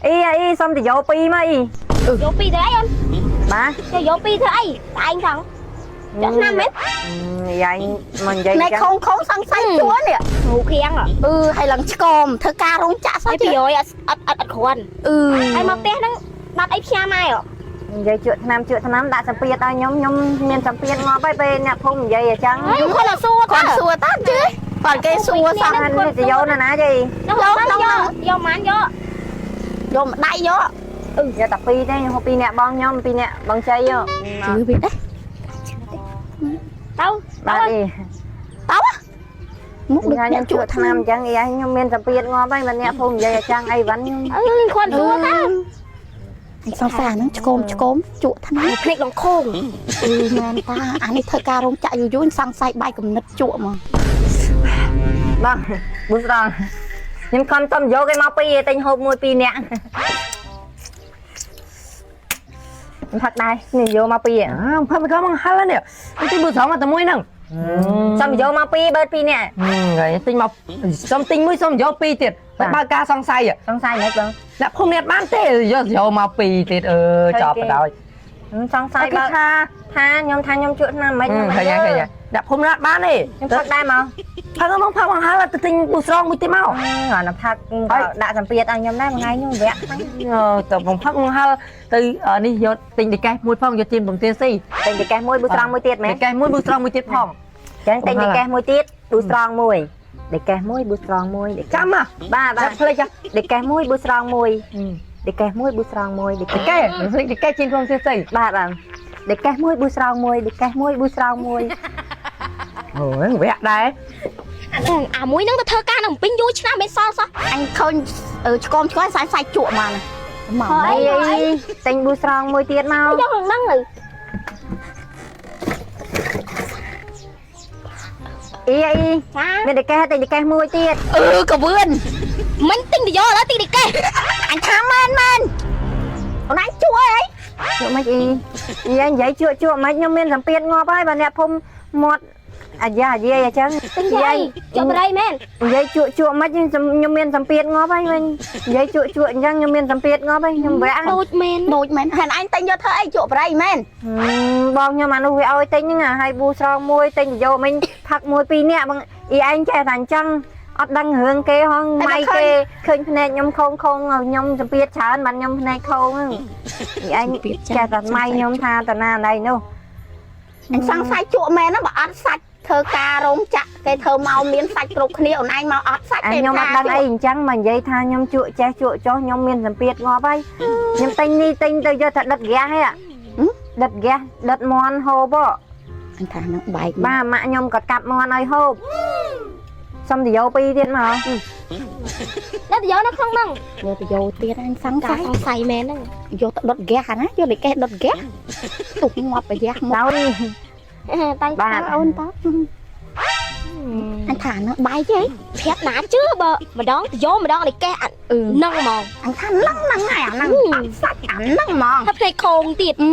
អ៊ីអ៊ីសុំតយោពីរមកអ៊ី យកពីរធ្វើអីអូន បាទ យកពីរធ្វើអីតែឯងថងចាក់ឆ្នាំមែន យាយមកនិយាយ ណែ ចឹង ខំខំសង្ស័យជួនេះ ងូខៀង អឺហើយឡើងឆ្កមធ្វើការរោងចក្រសោះ ហើយ200អត់អត់អត់អត់គ្រាន់ អឺ ហើយមកផ្ទះហ្នឹងបាត់អីផ្ញើម៉ែហ៎ និយាយជក់ឆ្នាំជក់ឆ្នាំដាក់សម្ពាធឲ្យខ្ញុំខ្ញុំមានសម្ពាធងាប់ហើយពេលអ្នកភូមិនិយាយអញ្ចឹង ហើយគាត់អត់សួរ គាត់សួរតាជឿគាត់គេសួរសោះ ហ្នឹងនេះតយោណាណាយាយ យកយកយកម៉ានយក យកម្ដៃយក យកតែពីរទេខ្ញុំហូបពីរអ្នកបងខ្ញុំពីរអ្នកបងជ័យហ៎ ជឿវាទេ ទៅ បាទអ៊ី តោះមុខដូច ខ្ញុំ អ្នក ជក់ឆ្នាំអញ្ចឹងអ៊ីខ្ញុំមានសម្ពាធងាប់ហើយបើអ្នកភូមិនិយាយអញ្ចឹងអីវ៉ាន់ខ្ញុំ អឺគាត់សួរតា សង្សារហ្នឹងឆ្កមឆ្កមជក់ថ្នាំ ភ្នែកលងខង អឺមែនតាអានេះធ្វើការរោងចក្រយូរយូរសង្ស័យបាយកំណិតជក់មក បងប៊ូស្រងខ្ញុំខំតំយកគេមកពីរទិញហូបមួយពីរអ្នកខ្ញុំផឹកដែរនេះយកមកពីរ អាផឹកមកមកហល់នេះទិញប៊ូស្រងមកតែមួយហ្នឹង សុំយកមកពីរបើពីរអ្នក ហើយទិញមកសុំទិញមួយសុំយកពីរទៀតតែបើការសង្ស័យ សង្ស័យមិនបង អ្នកភូមិនេះបានទេយកយកមកពីរទៀតអឺចប់បណ្ដោយ សង្ស័យបើ គឺថា ថាខ្ញុំថាខ្ញុំជក់ឆ្នាំមិនខ្ញុំ ឃើញឃើញអ្នកភូមិនេះបានទេ ខ្ញុំផឹកដែរមក ផឹកមកផឹកមកហល់ទៅទិញប៊ូស្រងមួយទៀតមក គ្រាន់តែផឹកក៏ដាក់សម្ពាធឲ្យខ្ញុំដែរមួយថ្ងៃខ្ញុំវគ្គហ្នឹង ទៅបំផឹកមកហល់ទៅនេះយកទិញដកេះមួយផងយកទៀនបំទៀនស៊ី ទិញតកេះមួយប៊ូស្រងមួយទៀតមែន ដកេះមួយប៊ូស្រងមួយទៀតផង ចឹងទិញតកេះមួយទៀតប៊ូស្រងមួយតកេះមួយប៊ូស្រងមួយ ចាំមក បាទបាទ ភ្លេច តកេះមួយប៊ូស្រងមួយតកេះមួយប៊ូស្រងមួយត ដកេះភ្លេចដកេះជិនបំទៀនស៊ី បាទបាទតកេះមួយប៊ូស្រងមួយតកេះមួយប៊ូស្រងមួយ អូយវគ្គដែរ អាមួយហ្នឹងទៅធ្វើការនៅពេញយូរឆ្នាំមិនសល់សោះ អញឃើញឆ្កមឆ្កមសង្ស័យជក់មកណាមក ហើយ អីអីទិញប៊ូស្រងមួយទៀតមក យកហ្នឹងទៅ អីអី ចា មានតកេះទិញតកេះមួយទៀត អឺកវឿន មិញទិញទៅយកឥឡូវទិញទីកេះ អញថាមែនមែនអូនឯងជក់អី ជក់មិនអីអីនិយាយជក់ជក់មិនខ្ញុំមានសម្ពាធងាប់ហើយបើអ្នកភូមិមាត់អាយ៉ាអាយាយអញ្ចឹង ទិញទៅអីយកបរិយមែន និយាយជក់ជក់មិនខ្ញុំមានសម្ពាធងាប់ហើយវិញនិយាយជក់ជក់អញ្ចឹងខ្ញុំមានសម្ពាធងាប់ហើយខ្ញុំវគ្គ ដូចមែន ដូចមែនហើយឯងតែយកធ្វើអីជក់បរិយមែន បងខ្ញុំអានោះវាឲ្យទិញហ្នឹងហើយប៊ូស្រងមួយទិញយកមិញផឹកមួយពីរនាក់បងអ៊ីឯងចេះតែអញ្ចឹងអត់ដឹងរឿងគេហងម៉ៃគេឃើញភ្នែកខ្ញុំខងខងខ្ញុំសម្ពាធច្រើនបានខ្ញុំភ្នែកខងហ្នឹងអ៊ីឯងចេះតែម៉ៃខ្ញុំថាតាណាណៃនោះ អញសង្ស័យជក់មែនណាបើអត់សាច់ធ្វើការរោងចក្រគេធ្វើមកមានសាច់គ្រប់គ្នាអូនឯងមកអត់សាច់ អញ ទេ ខ្ញុំអត់ដឹងអីអញ្ចឹងមកនិយាយថាខ្ញុំជក់ចេះជក់ចុះខ្ញុំមានសម្ពាធងាប់ហើយខ្ញុំទិញនេះទិញទៅយកថាដិតហ្គាសហ៎ដិតហ្គាសដិតមន់ហូបហ៎ អញថានឹងបែក បាទម៉ាក់ខ្ញុំក៏កាប់មន់ឲ្យហូបសុំទៅយកពីរទៀតមក ដល់ទៅយកនៅក្នុងហ្នឹង យកទៅយកទៀតអញសង្ស័យ ការសង្ស័យមែនហ្នឹង យកទៅដុតហ្គាសណាយកលេកេះដុតហ្គាសទុកងាប់ប្រយ៉ាស់មក ដោយ តែ បាទ អូនតអញថានឹងបែកទេ ប្រាប់ណាជឿបើម្ដងទៅយកម្ដងនេះកេះអា អឺ ហ្នឹងហ្មង អញថានឹងហ្នឹងហើយអាហ្នឹងអត់សាច់អាហ្នឹងហ្មង ហើយភ្នែកខងទៀត 100% 100%